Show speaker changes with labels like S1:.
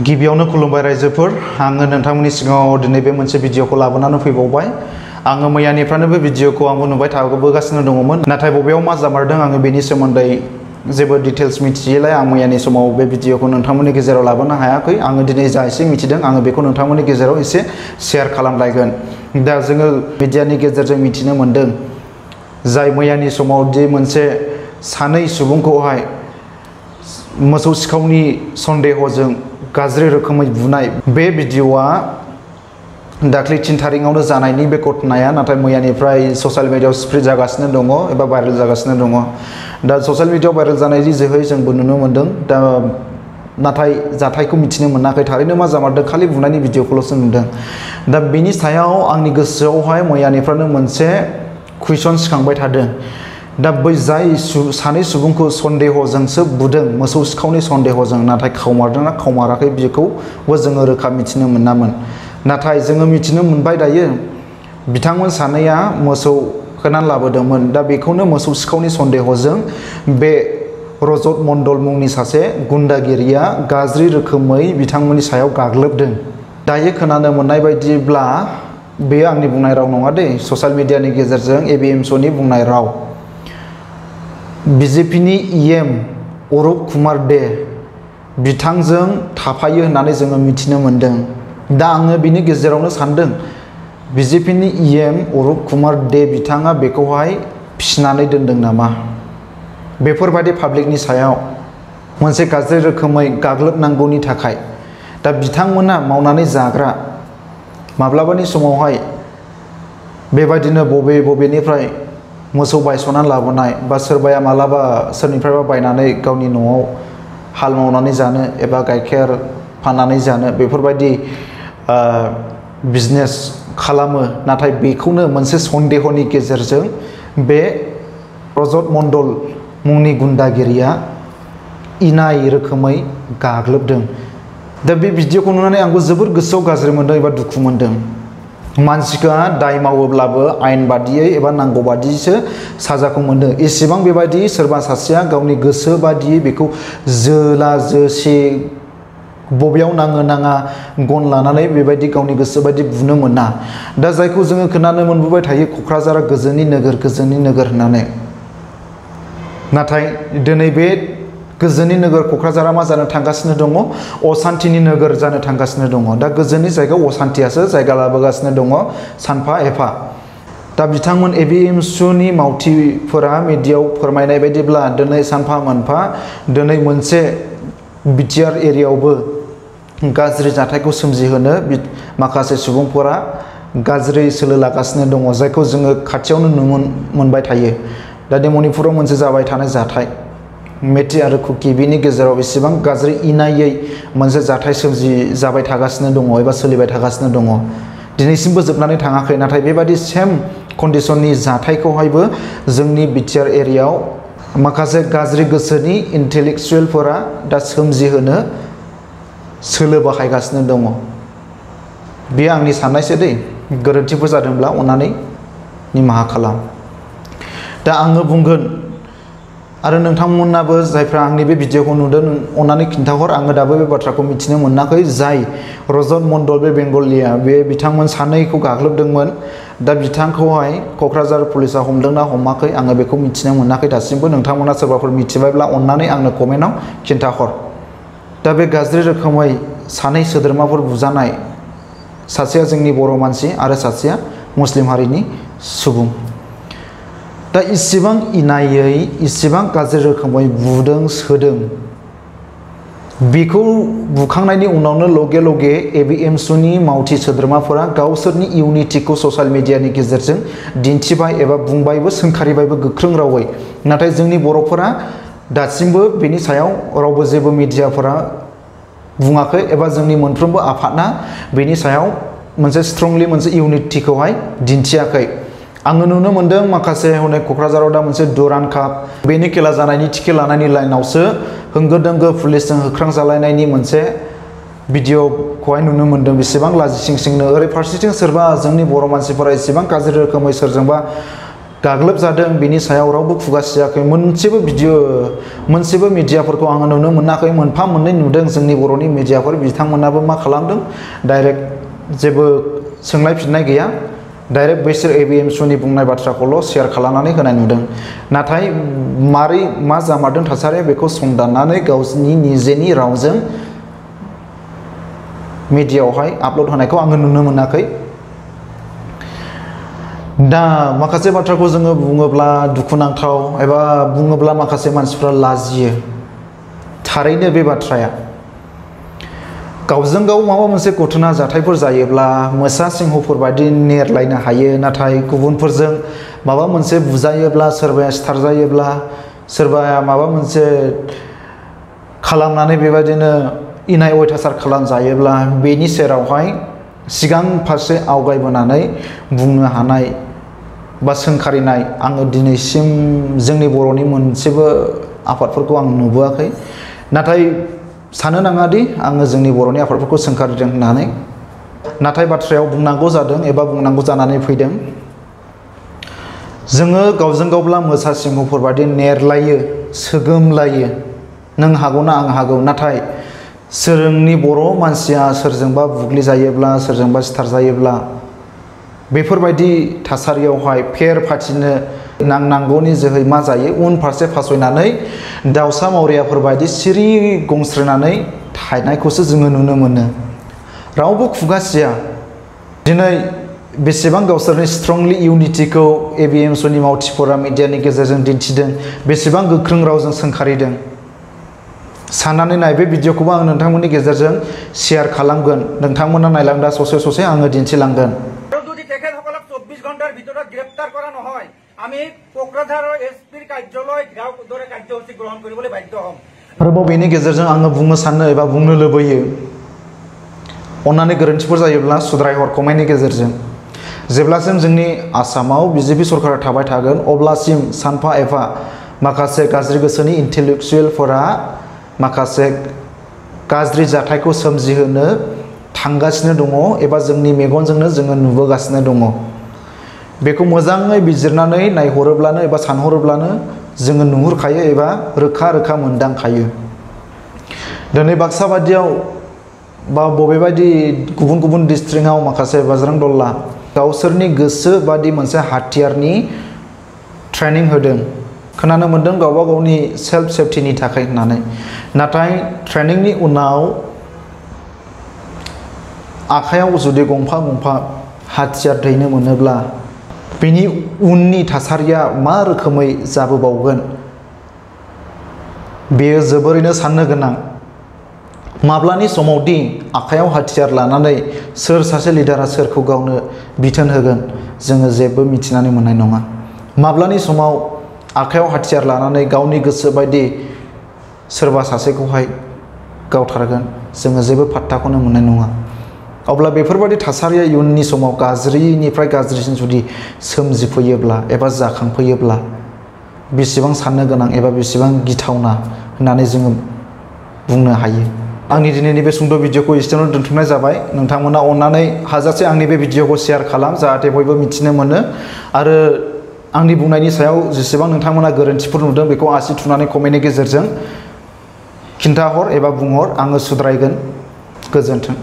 S1: गिबियावनो खुलुमबाय रायजोफोर आङो नोंथांमोननि सिगाङाव दिनै बे मोनसे भिडिअखौ लाबोनानै फैबावबाय आङो मैयानिफ्रायनो बे भिडिअखौ आंबो नुबाय थाबोगासिनो दङमोन नाथाय बबेयाव मा जामारदों आङो बेनि सोमोन्दै जेबो डिटेल्स मिथियैलाय आं मैयानि समाव बे भिडिअखौ नोंथांमोननि गेजेराव लाबोनो हायाखै आङो दिनै जा एसे मिथिदों आङो बेखौ नोंथांमोननि गेजेराव एसे शेयार खालामलायगोन दा जोङो मिडियानि गेजेरजों मिथिनो मोन्दों जाय मैयानि समाव दि मोनसे सानै सुबुंखौहाय मोसौ सिखावनि सन्देहजों गाज्रि रोखोमै बुनाय बे भिडिअआ दाख्लै 3 तारिखआवनो जानायनि बे घटनाया नाथाय मैयानिफ्राय ससियेल मिडियायाव स्प्रेड जागासिनो दङ एबा भाइरेल जागासिनो दङ दा ससियेल मिडियायाव भाइरेल जानायनि जोहै जोंबो नुनो मोन्दों दा नाथाय जाथायखौ मिथिनो मोनाखै थारैनो मा जामारदों खालि बुनायनि भिडिअखौल'सो नुदों दा बेनि सायाव आंनि गोसोआवहाय मैयानिफ्रायनो मोनसे कुइसन सिखांबाय थादों दा बै जाय सानै सुबुंखौ सन्देहजोंसो बुदों मोसौ सिखावनि सन्देहजों नाथाय खावमारदोंना खावमाराखै बेखौबो जोङो रोखा मिथिनो मोनामोन नाथाय जोङो मिथिनो मोनबाय दायो बिथांमोन सानैया मोसौ होनानै लाबोदोंमोन दा बेखौनो मोसौ सिखावनि सन्देहजों बे रजत मण्डल मुंनि सासे गुन्दागिरिया गाज्रि रोखोमै बिथांमोननि सायाव गाग्लोबदों दायो खोनानो मोननाय बायदिब्ला बेयो आंनि बुंनाय राव नङा दे ससियेल मिडियानि गेजेरजों एबिएमसनि बुंनाय राव बिजेपिनि इएम अरुप कुमार दे बिथांजों थाफायो होननानै जोङो मिथिनो मोन्दों दा आङो बिनि गेजेरावनो सान्दों बिजेपिनि इएम अरुप कुमार दे बिथाङा बेखौहाय फिसिनानै दोनदों नामा बेफोरबायदि पाब्लिकनि सायाव मोनसे गाज्रि रोखोमै गाग्लोबनांगौनि थाखाय दा बिथांमोना मावनानै जाग्रा माब्लाबानि समावहाय बेबायदिनो बबेनिफ्राय मोसौ बायस'नानै लाबोनाय बा सोरबाया मालाबा सोरनिफ्रायबा बायनानै गावनि न'आव हाल मावनानै जानो एबा गाइखेर फाननानै जानो बेफोरबायदि बिजनेस खालामो नाथाय बेखौनो मोनसे सन्देहनि गेजेरजों बे रजत मण्डल मुंनि गुन्दागिरिया इनाय रोखोमै गाग्लोबदों दा बे भिडिअखौ नुनानै आंबो जोबोर गोसोआव गाज्रि मोन्दों एबा दुखु मोन्दों मानसिया दाय मावोब्लाबो आयेन बादियै एबा नांगौ बादियैसो साजाखौ मोनो एसेबां बेबायदि सोरबा सासेया गावनि गोसो बादियै बेखौ जोला जोसे बबेयाव नाङो नाङा गन लानानै बेबायदि गावनि गोसो बायदि बुनो मोना दा जायखौ जोङो खोनानो मोनबोबाय थायो क'क्राझारा गोजोननि नोगोर होननानै नाथाय दिनै बे गोजोननि नोगोर क'क्राझारा मा जानो थांगासिनो दङ असान्तिनि नोगोर जानो थांगासिनो दङ दा गोजोननि जायगायाव असान्तियासो जायगा लाबोगासिनो दङ सानफा एफा दा बिथांमोन एबिएमसुनि मावथिफोरा मिडियायाव फोरमायनाय बायदिब्ला दिनै सानफा मोनफा दिनै मोनसे बिटिआर एरियायावबो गाज्रि जाथायखौ सोमजिहोनो माखासे सुबुंफोरा गाज्रि सोलो लागासिनो दङ जायखौ जोङो खाथियावनो नुनो मोनबाय थायो दा मणिपुराव मोनसे जाबाय थानाय जाथाय मेथि आरो कुकी बिनि गेजेराव बेसेबां गाज्रि इनायै मोनसे जाथाय जाबाय थागासिनो दङ एबा सोलिबाय थागासिनो दङ दिनैसिमबो जोबनानै थाङाखै नाथाय बेबादि सेम कन्डिशननि जाथायखौहायबो जोंनि बिटिआर एरियायाव माखासे गाज्रि गोसोनि इन्टेलेक्सुवेलफोरा दा सोमजिहोनो सोलो बाहायगासिनो दङ बेयो आंनि साननायसो दै गोरोन्थिफोर जादोंब्ला अन्नानै निमाहा खालाम दा आङो बुंगोन आरो नोंथांमोनाबो जायफ्रा आंनि बे भिडिअखौ नुदों अन्नानै खिन्थाहर आङो दाबो बे बाथ्राखौ मिथिनो मोनाखै जाय रजत मण्डल बे बेंगलिया बे बिथांमोन सानैखौ गाग्लोबदोंमोन दा बिथांखौहाय क'क्राझार पुलिसा हमदोंना हमाखै आङो बेखौ मिथिनो मोनाखै दासिमबो नोंथांमोना सोरबाफोर मिथिबायब्ला अन्नानै आंनो कमेन्टआव खिन्थाहर दा बे गाज्रि रोखोमै सानै सोद्रोमाफोर बुजानाय सासेया जोंनि बर' मानसि आरो सासेया मुस्लिम हारिनि सुबुं दा इसेबां इनायै इसेबां गाज्रि रोखोमै बुदों सोदों बेखौ बुखांनायनि उनावनो लगे लगे एबिएमसुनि मावथि सोद्रोमाफोरा गावसोरनि इउनिटिखौ ससियेल मिडियानि गेजेरजों दिन्थिबाय एबा बुंबायबो सोंखारिबायबो गोख्रों रावै नाथाय जोंनि बर'फोरा दासिमबो बेनि सायाव रावबो जेबो मिडियाफोरा बुङाखै एबा जोंनि मोनफ्रोमबो आफादना बेनि सायाव मोनसे स्ट्रंलि मोनसे इउनिटिखौहाय दिन्थियाखै आङो नुनो मोन्दों माखासे हनै क'क्राझाराव दा मोनसे दुरान काप बेनि खेला जानायनि टिकेट लानायनि लाइनावसो होंगो दोंगो पुलिसजों होख्रांजालायनायनि मोनसे भिडिअखौहाय नुनो मोन्दों बेसेबां लाजिसिंसिंनो ओरै फारसेथिं सोरबा जोंनि बर' मानसिफोरा एसेबां गाज्रि रोखोमै सोरजोंबा गाग्लोबजादों बेनि सायाव रावबो खुगा सियाखै। मोनसेबो मिडियाफोरखौ आङो नुनो मोनाखै। मोनफा मोननै नुदों जोंनि बर'नि मिडियाफोर, बिथांमोनाबो मा खालामदों, डाइरेक्ट जेबो सोंलाय फिननाय गैया, डाइरेक्ट बैसोर ABMSनि बुंनाय बाथ्राखौल' शेयार खालामनानै होनाय नुदों। नाथाय मा जामारदों थासारिया बेखौ संदाननानै गावनि निजेनि रावजों मिडियायावहाय आपल'ड होनायखौ आङो नुनो मोनाखै। दा माखासे बाथ्राखौ जोङो बुङोब्ला दुखुनांथाव एबा बुङोब्ला माखासे मानसिफ्रा लाजियो। थारैनो बे बाथ्राया गावजों गाव माबा मोनसे घटना जाथायफोर जायोब्ला मोसा सिंहफोर बायदि नेरलायनो हायो, नाथाय गुबुनफोरजों माबा मोनसे बुजायोब्ला, सोरबाया सिथारजायोब्ला, सोरबाया माबा मोनसे खालामनानै बेबायदिनो इनाय अयथासार खालामजायोब्ला बेनि सेरावहाय सिगां फारसे आवगायबोनानै बुंनो हानाय बा सोंखारिनाय आङो दिनैसिम जोंनि बर'नि मोनसेबो आफादफोरखौ आं नुबोआखै। नाथाय सानो नाङा दि आङो जोंनि बर'नि आफादफोरखौ सोंखारिदों होननानै। नाथाय बाथ्रायाव बुंनांगौ जादों एबा बुंनांगौ जानानै फैदों। जोङो गावजों गावब्ला मोसा सिंहफोर बायदि नेरलायो, सोगोमलायो, नों हागौना आं हागौ। नाथाय जोंनि बर' मानसिया सोरजोंबा बुग्लिजायोब्ला, सोरजोंबा सिथारजायोब्ला बेफोरबायदि थासारियावहाय फेर फाथिनो नांनांगौनि जोहै मा जायो, उनफारसे फासयनानै दाउसा मावरियाफोर बायदि सिरि गंस्रोनानै थानायखौसो जोङो नुनो मोनो। रावबो खुगा सिया। दिनै बेसेबां गावसोरनि स्ट्रंलि इउनिटिखौ ABMSनि मावथिफोरा मिडियानि गेजेरजों दिन्थिदों, बेसेबां गोख्रों रावजों सोंखारिदों। साननानै नाय, बे भिडिअखौबो आं नोंथांमोननि गेजेरजों शेयार खालामगोन। नोंथांमोना नायलांदा ससे ससे आङो दिन्थिलांगोन।
S2: যদি তেখেতসকলক 24 ঘণ্টাৰ ভিতৰত গ্ৰেপ্তাৰ কৰা নহয়, আমি কোকৰাঝাৰৰ SPৰ কাৰ্যালয় ঘেৰাও দৰে কাৰ্যসূচী গ্ৰহণ কৰিবলৈ বাধ্য হ'ম।
S1: आरोबाव बेनि गेजेरजों आङो बुंनो सानो एबा बुंनो लुबैयो, अन्नानै गोरोन्थिफोर जायोब्ला सुद्रायहर कमेन्टनि गेजेरजों। जेब्लासिम जोंनि आसामाव BJP सरकारा थाबाय थागोन अब्लासिम सानफा एफा माखासे गाज्रि गोसोनि इन्टेलेक्चुयेलफोरा माखासे गाज्रि जाथायखौ सोमजिहोनो थांगासिनो दङ एबा जोंनि मेगनजोंनो जोङो नुबोगासिनो दङ। बेखौ मोजाङै बिजिरनानै नायहरोब्लानो एबा सानहरोब्लानो जोङो नुहुरखायो एबा रोखा रोखा मोनदांखायो। दिनै बाक्सा बादियाव बा बबेबायदि गुबुन गुबुन डिस्ट्रिक्टआव माखासे बाज्रां दलला गावसोरनि गोसो बादि मोनसे हाथियारनि ट्रेनिं होदों। खोनानो मोन्दों गावबा गावनि सेल्फ सेफ्टिनि थाखाय होननानै। नाथाय ट्रेनिंनि उनाव आखायाव जुदि गंफा गंफा हाथियार दैनो मोनोब्ला बेनि उननि थासारिया मा रोखोमै जाबोबावगोन बेयो जोबोरैनो साननो गोनां। माब्लानि समाव दि आखायाव हाथियार लानानै सोर सासे लिडारा सोरखौ गावनो बिथोन होगोन जोङो जेबो मिथिनानै मोननाय नङा। माब्लानि समाव आखायाव हाथियार लानानै गावनि गोसो बायदि सोरबा सासेखौहाय गावथारगोन जोङो जेबो पात्ताखौनो मोननाय नङा। अब्ला बेफोरबायदि थासारिया इयुननि समाव गाज्रिनिफ्राय गाज्रिसिन जुदि सोमजिफैयोब्ला एबा जाखांफैयोब्ला बेसेबां साननो गोनां एबा बेसेबां गिथावना होननानै जोङो बुंनो हायो। आंनि दिनैनि बे सुंद' भिडिअखौ एसेयावनो दोनथुमनाय जाबाय। नोंथांमोना अन्नानै हाजासे आंनि बे भिडिअखौ शेयार खालाम जाहाथे बयबो मिथिनो मोनो आरो आंनि बुंनायनि सायाव जेसेबां नोंथांमोना गोरोन्थिफोर नुदों बेखौ आसि थुनानै कमेन्टनि गेजेरजों खिन्थाहर एबा बुंहर, आङो सुद्रायगोन। गोजोन्थों।